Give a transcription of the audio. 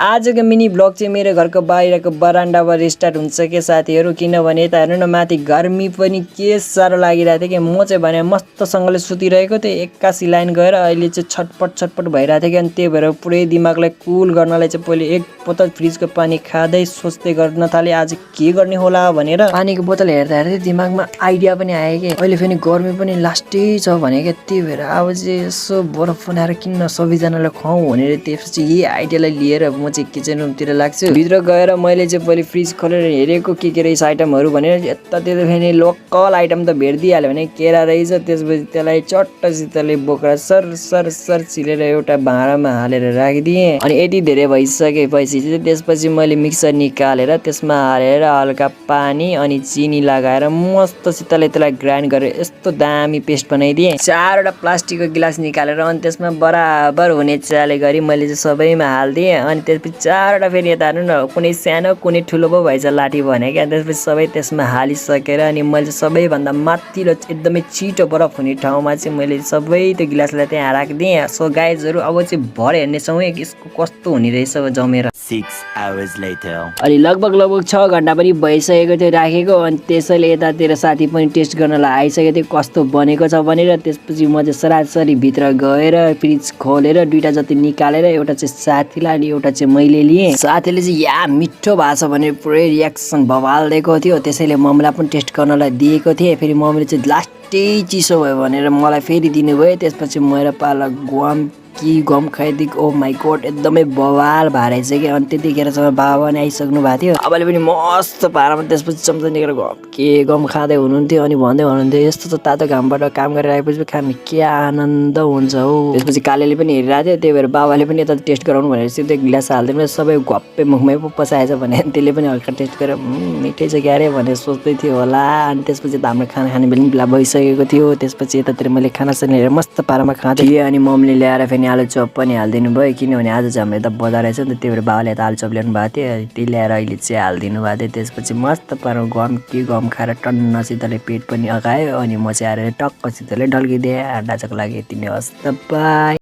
आजको mini blog चाहिँ मेरो घरको बाहिरको बरान्डाबाट स्टार्ट हुन्छ के साथीहरू, किनभने यता हेर्नु न माथि गर्मी पनि के साह्रो लागिरहेको थियो कि म चाहिँ भने मस्तसँगले सुतिरहेको थिएँ। एक्कासी लाइन गएर अहिले चाहिँ छटपट भइरहेको थियो कि, अनि त्यही भएर पुरै दिमागलाई कुल गर्नलाई चाहिँ पहिले एक बोतल फ्रिजको पानी खाँदै सोच्दै गर्न थालेँ आज के गर्ने होला भनेर। पानीको बोतल हेर्दा हेर्दै दिमागमा आइडिया पनि आयो कि अहिले फेरि गर्मी पनि लास्टै छ भने क्या, त्यही भएर अब चाहिँ यसो बरफ बनाएर किन्न सबैजनालाई खुवाउँ भनेर त्यसपछि यही आइडियालाई लिएर म चाहिँ किचन रुमतिर लाग्छु। भित्र गएर मैले चाहिँ पहिले फ्रिज खोलेर हेरेको के रहेछ आइटमहरू भनेर, यतातिर फेरि लोकल आइटम त भेटिदिइहाल्यो भने केरा रहेछ। त्यसपछि त्यसलाई चट्टसितले बोकेर सर छिलेर एउटा भाँडामा हालेर राखिदिएँ। अनि यति धेरै भइसकेपछि चाहिँ त्यसपछि मैले मिक्सर निकालेर त्यसमा हालेर हल्का पानी अनि चिनी लगाएर मस्तसितले त्यसलाई ग्राइन्ड गरेर यस्तो दामी पेस्ट बनाइदिएँ। 4वटा प्लास्टिकको गिलास निकालेर अनि त्यसमा बराबर हुने चाले गरी मैले चाहिँ सबैमा हालिदिएँ। अनि त्यसपछि 4वटा फेरि यता हेर्नु न, कुनै सानो कुनै ठुलो पो भएछ लाठी भने क्या। त्यसपछि सबै त्यसमा हालिसकेर अनि मैले चाहिँ सबैभन्दा माथिल्लो एकदमै छिटो बरफ हुने ठाउँमा चाहिँ मैले सबै त्यो गिलासलाई त्यहाँ राखिदिएँ। सो गाइजहरू अब चाहिँ भर हेर्नेछौँ यसको कस्तो हुने रहेछ जमेर। 6 hours later। अनि लगभग 6 घन्टा पनि भइसकेको थियो राखेको। अनि त्यसैले यतातिर साथी पनि टेस्ट गर्नलाई आइसकेको थियो कस्तो बनेको छ भनेर। त्यसपछि म चाहिँ सरासरी भित्र गएर फ्रिज खोलेर 2टा जति निकालेर एउटा चाहिँ साथीलाई अनि एउटा चाहिँ मैले लिएँ। साथीले चाहिँ या मिठो भएको छ भनेर पुरै रियाक्सन भवाल दिएको थियो, त्यसैले मम्मीलाई पनि टेस्ट गर्नलाई दिएको थिएँ। फेरि मम्मीले चाहिँ लास्टै चिसो भयो भनेर मलाई फेरि दिनुभयो। त्यसपछि मेरो पाला गम खाइदिएको। ओ माई गॉड एकदमै बवाल भएर चाहिँ कि। अनि त्यतिखेरसम्म बाबा पनि आइसक्नु भएको थियो। बाबाले पनि मस्त पारामा त्यसपछि चम्चा निकालेर गम खाँदै हुनुहुन्थ्यो अनि भन्दै हुनुहुन्थ्यो यस्तो त तातो घामबाट काम गरेर आएपछि खाने के आनन्द हुन्छ हो। त्यसपछि कालेले पनि हेरिरहेको थियो, त्यही भएर बाबाले पनि यता टेस्ट गराउनु भनेर सिधै गिलास हाल्दै सबै घप्पै मुखमै पो पसाएछ भने त्यसले पनि हल्का टेस्ट गरेर मिठै छ क्यारे भनेर सोच्दै थियो होला। अनि त्यसपछि त हाम्रो खाना खाने बेला भइसकेको थियो। त्यसपछि यतातिर मैले खाना साना हेरेर मस्त पारामा खाँदै थिएँ। अनि मम्मीले ल्याएर फेरि आलुचप पनि हालिदिनु भयो, किनभने आज चाहिँ हाम्रो यता बजार रहेछ नि त, त्यही भएर बाबाले त आलुचप ल्याउनु भएको थियो, त्यही ल्याएर अहिले चाहिँ हालिदिनु भएको थियो। त्यसपछि मस्त पारामा गम खाएर टन्नसितले पेट पनि अगायो। अनि म चाहिँ आएर टक्कसितले ढल्किदिएँ। डाचाको लागि यति नै, हस् त बाई।